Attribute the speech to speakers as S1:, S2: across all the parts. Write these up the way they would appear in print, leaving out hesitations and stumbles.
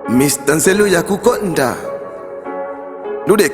S1: Mr. Nzelu ya kukonda Ludex.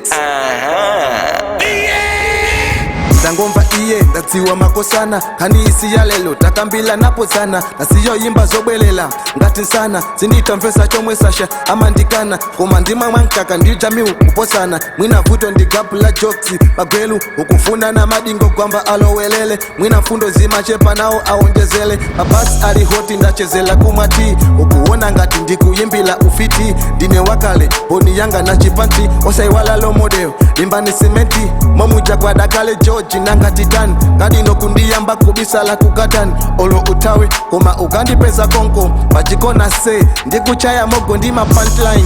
S1: Ndangomva iye ndadziwa makosana, nkhani isi ya lelo takambila napozana, nasiyoyimba zobwelela ngati nsana sinditamvesa chomwe Sasha amandikana, koma ndimamwa mkaka ndijamiu kuposana mwina vuto ndi gapu la jokes magwelu ukufuna na madingo gwamba alowelele mwina mfundo zimachepa nawo aonjezele mabasi ali hoti ndachezela kumwati ukuona ngati ndikuyimbila ufiti ndine wakale boni yanga na chipanti osaiwala lo model limbani simenti momuja kwadakale George nangatitani ngadino kundiyamba kubisala kukatani olo utawe koma ukandipeza konko pachikona se ndikuchaya mogo ndima punchline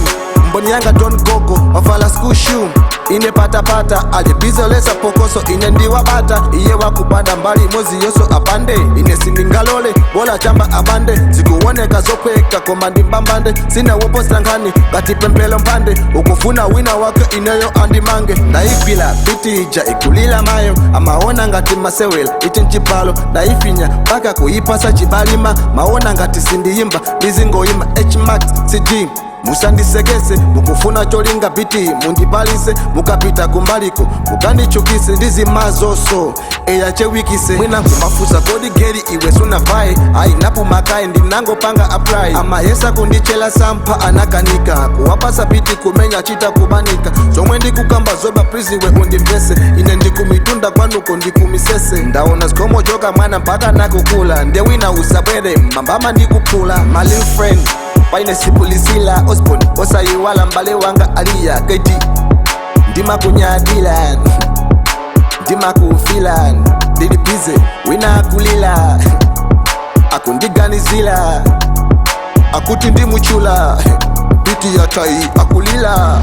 S1: mboni yanga don gogo wavala school shoe ine patapata alibizolesa pokoso ine ndiwabata iye wakubada mbali mozi yoso apande ine sindingalole bola chamba abande zikuoneka zokweka koma ndimbambande sina woposankhani ngati pemphelo mpande ukufuna wina wake ineyo andimange ndayigwila pitija ikulila mayo amaona ngati masewela ichi nchipalo ndayifinya mpaka kuyipasa chibalima maona ngati sindiyimba ndizingoyima hmax cg musandisekese mukufuna cholinga biti mundipalise mukapita kumbaliko mukandichukise ndizimazoso eya chewikise mwina nkumafusa kodi geri iwe sunavaye ayinapumakayi ndinangopanga apply amayesa kundichela sampha anakanika kuwapasa biti kumenya chita kubanika zomwe ndikukamba zoba priziwe undimvese ine ndikumitunda kwanuko ndikumisese ndaona zikomochoka mwana mpaka nakukula ndewina usabwere mambama ndikuphula my little friend paine sipulisila Osborn osayiwala mbale wanga aliya keti ndimakunyadila ndimakufila ndilibize wina akulila akundiganizila akuti ndimuchula biti ya tai akulila.